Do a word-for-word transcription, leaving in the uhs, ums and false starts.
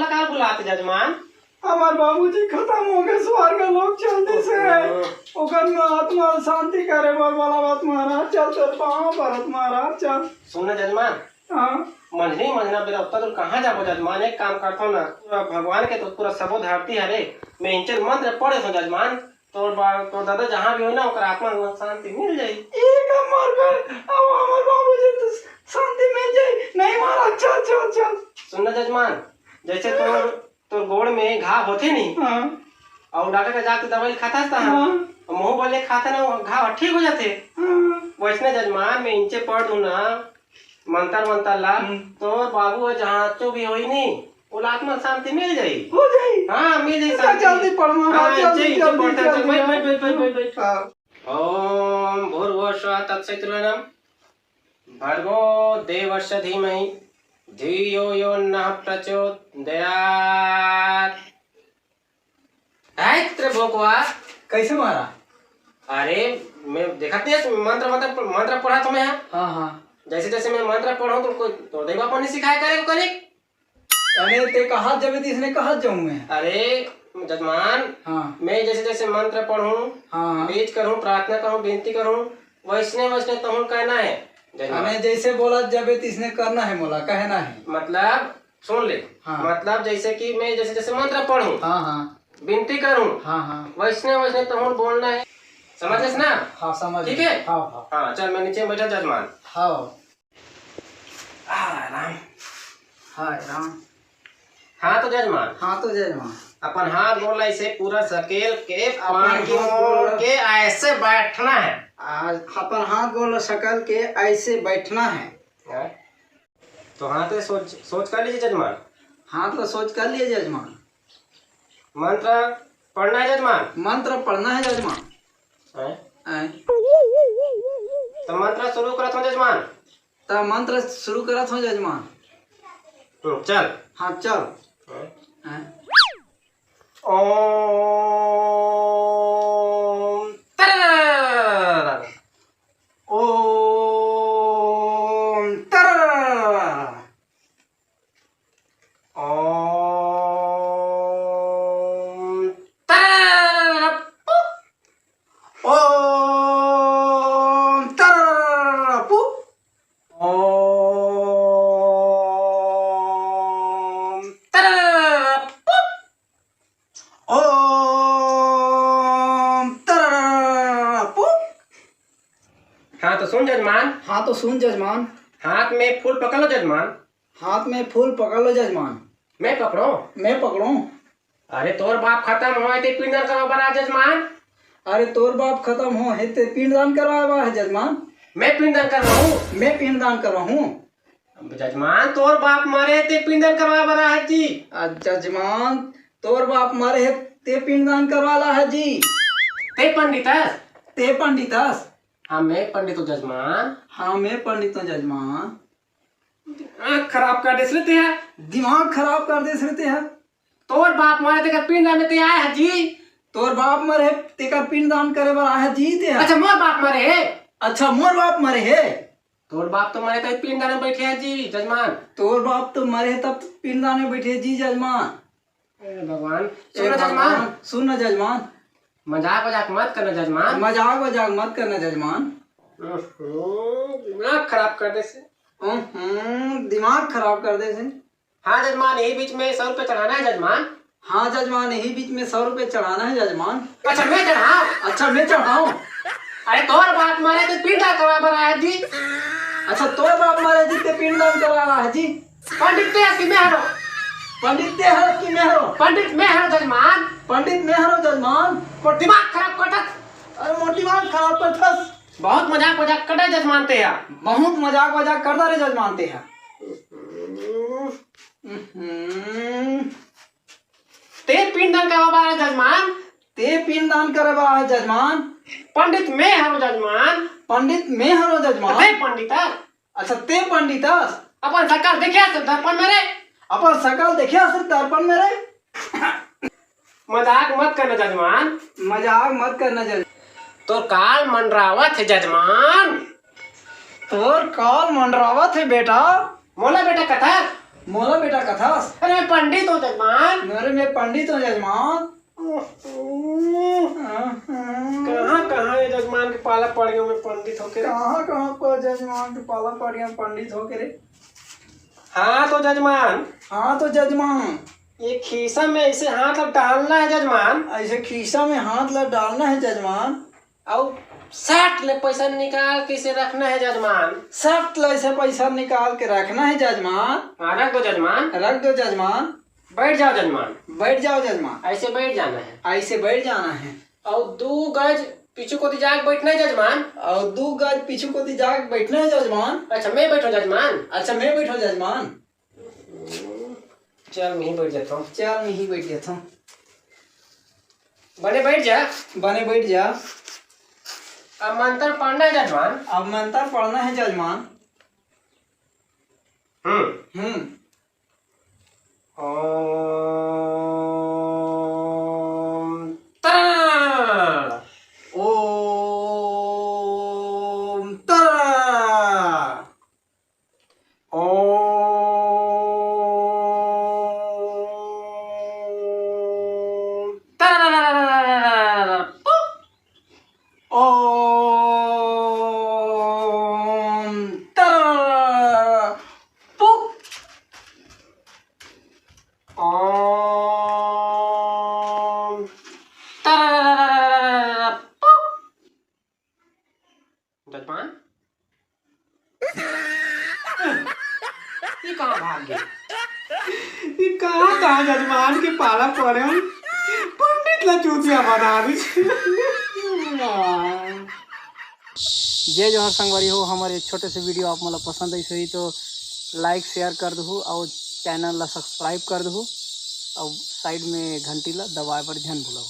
का बुलात जजमान? हमर बाबूजी खतम हो गए, स्वर्ग लोक चल दिस हे। ओकर में आत्मा शांति करे बर बोलावत महाराज, चल तोर पाँव परत महाराज, चल। सुन ना जजमान, हाँ। मंझनी मंझना बेरा उत्ता दूर कहाँ जाबो जजमान? एक काम करथो ना, पूरा भगवान के तो पूरा सबो धरती हरे, मैं इंचल मंत्र पढ़े सो जजमान, तोर बा-, तोर दादा जहाँ भी होई ना, ओकर आत्मा को शांति मिल जाई। ई का मार कर, अब हमर बाबूजी तो शांति मिल जाई। नहीं महाराज, चल, चल, चल। सुन ना जजमान, जैसे तोर, तोर गोड़ में घाव होथे नहीं, हाँ। अउ डॉक्टर का जाके दवाई खाथस तहाँ, हाँ। अउ मुँह बोले खाथे ना, वो घाव ठीक हो जाथे। हाँ। वैसने जजमान, मैं इंचे पढ़ दूँ ना, मंतर मंतर ला, हम्म। तोर बाबू ह जहाँ चो भी होई नी, ओला आत्मा शांति मिल जाई। हो जाई। हाँ, मिल जाई इतना शांति। जल्दी पढ़ना, हाँ, हाँ, जल्दी, जल्दी, जल्दी, जल्दी पढ़, जल्दी, जल्दी, बैठ, हाँ। बैठ, बैठ, बैठ, बैठ, बैठ। हाँ। ओम भूर्भुवः स्वः तत्सवितुर्वरेण्यं भर्गो देवस्य धीमहि धियो यो नः प्रचोदयात्। है तेरे भोकवा। कैसे मारा? अरे, मैं देखत नहीं, मंत्र, मंत्र, मंत्र पढ़ा तो मैं। हाँ, हाँ। जैसे जैसे मैं मंत्र पढ़ूँ, तो कोई तो देवा पानी सिखाया करे को करे। अरे, ते कहा जब इसने कहा जाऊँ मैं। अरे, जजमान, हाँ। मैं जैसे जैसे मंत्र पढ़ूँ, हाँ, हाँ। बीज करूँ, प्रार्थना करूँ, विनती करूँ, वैसने वैसने तहूँ कहना है, जजमान। अरे, जैसे बोला जब इसने करना है, मोला कहना है। मतलब, सुन ले। हाँ। मतलब जैसे कि मैं जैसे जैसे मंत्र पढ़ूँ, हाँ, हाँ। विनती करूँ, हाँ, हाँ। वैसने वैसने तहूँ बोलना है, समझ लेस ना? हाँ, समझ ठीक है? हाँ, हाँ। हाँ, चल मैं नीचे बैठा जजमान। हाँ। हाय राम। हाय राम। हाँ तो जजमान। हाँ तो जजमान। अपन हाथ गोड़ ला ऐसे पूरा सकेल के अपन पाँव के हाथ गोड़ मोड़ के ऐसे बैठना है। आज अपन हाथ गोड़ ला सकेल के ऐसे बैठना है। हाँ। तो हाथ ले सोच, सोच कर लीजिए जजमान। हाथ ला सोच कर लिए जजमान। मंत्र पढ़ना है जजमान। मंत्र पढ़ना है जजमान। हैं? हैं? तो मंत्र शुरू करत हूँ जजमान। त मंत्र शुरू करत हूँ जजमान। हम्म, चल। हाँ, चल। हैं? हैं? ओम तरररररररर। ओम तररररररर। ओम तररररररर। ओम तररररररर। ओम तरररररर। ओम तररररररर। हाँ तो सुन जजमान। हाँ तो सुन जजमान। हाथ में फूल पकड़ लो जजमान। हाथ में फूल पकड़ लो जजमान। मैं पकड़ो। मैं पकड़ो। अरे तोर बाप खतम होए ते पिंडदान करवा बर आ जजमान। अरे तोर बाप खतम होए ते पिंडदान करवा बर आ जजमान। मैं पिंडदान करवाहूँ। मैं पिंडदान करवाहूँ। जजमान, तोर बाप मरे हे, ते पिंडदान करवाए बर आहे जी। आ, जजमान, तोर बाप मरे हे, ते पिंडदान करवाए ला आहे जी। ते पंडित हस? ते पंडित हस? हाँ, मैं पंडित हूँ जजमान। हाँ, मैं पंडित हूँ जजमान। दिमाग खराब कर देस रे ते हा। दिमाग खराब कर देस रे ते हा। तोर बाप मरे, तेकर पिंडदान में ते आए हा जी। तोर बाप मरे, तेकर पिंडदान करे बर आए हा जी ते हा। अच्छा, मोर बाप मरे हे। अच्छा, मोर बाप मरे हे। तोर बाप तो मरे, तब पिंडदान में बैठे हे जी, जजमान। तोर बाप तो मरे, तब पिंडदान में बैठे जी, जजमान। ए भगवान, ए सुन ना, जजमान। भगवान, सुन ना, जजमान। मजाक वजाक मत करना, जजमान। मजाक वजाक मत करना, जजमान। हम्म, दिमाग खराब कर देस। हम्म, दिमाग खराब कर देस। हाँ जजमान, यही बीच में सौ रुपये चढ़ाना है जजमान। हाँ जजमान, यही बीच में सौ रुपये चढ़ाना है जजमान। अच्छा, मैं चढ़ाऊँ? अच्छा, मैं चढ़ाऊँ? अरे, तोर बाप मरे ते पिंडदान करवाए बर आए हा जी। अच्छा, तोर बाप मरे जी, ते पिंडदान करवाए बर आए हा जी। पंडित ते हस कि मैं हरों? पंडित ते हस कि मैं हरों? पंडित मैं हरों जजमान। पंडित मैं हरों जजमान। मोर दिमाग खराब करथस। अरे, मोर दिमाग खराब करथस। बहुत मजाक वजाक करथस जजमान ते हा। बहुत मजाक वजाक करथस रे जजमान ते हा। हम्म। ते पिंडदान करवाए बर आए हा जजमान। ते पिंडदान करे बर आए हा जजमान। पंडित मैं हरों जजमान। पंडित मैं हरों जजमान। ते पंडित हस? अच्छा, ते पंडित हस? अपन सकल देखे हस दर्पण में रे? अपन सकल देखे हस दर्पण में रे? मजाक मत करना जजमान। मजाक मत करना जज-, तोर काल मंडरावत हे जजमान। तोर काल मंडरावत हे बेटा। मोला बेटा कथस? मोला बेटा कथस? अरे मैं पंडित हूँ जजमान। अरे मैं पंडित हूँ जजमान। कहाँ कहाँ ये जजमान के पाला पड़ गया मैं पंडित होके रे। कहाँ कहाँ पर जजमान के पाला पड़ गया पंडिट होके रे। हाँ तो जजमान। हाँ तो जजमान। ये खीसा में ऐसे हाथ ला डालना है जजमान। ऐसे खीसा में हाथ ला डालना है जजमान। अउ सट ले पैसा निकाल के इसे रखना है जजमान। सट ले इसे पैसा निकाल के रखना है जजमान। हाँ रख दो जजमान। रख दो जजमान। बैठ जाओ जजमान। बैठ जाओ जजमान। ऐसे बैठ जाना है। ऐसे बैठ जाना है। अउ दू गज पीछू कोती जाके बैठना है जजमान। अउ दू गज पीछू कोती जाके बैठना है जजमान। अच्छा मैं बैठो जजमान। अच्छा मैं बैठो जजमान। चल मैं ही बैठ जाता हूँ। चल मैं ही बैठ जाता हूँ। बने बैठ जा। बने बैठ जा। अब मंत्र पढ़ना है जजमान। अब मंत्र पढ़ना है जजमान। हम्म। हम्म। ओम तरा। ओम तरा। ओम तरा। ओम तरा। पुक। ओम तरा। पुक। जजमान, ये कहाँ भाग गए? ये कहाँ कहाँ जजमान के पाला पड़े हन? पंडित ला चूतिया बना दी। जय जोहार संगवारी हो, हमर एक छोटे से वीडियो आप मन ला पसंद आइस होही तो लाइक शेयर कर दहू और चैनल ला सब्सक्राइब कर दहू और साइड में घंटी ला दबाए बर झन भूलहू।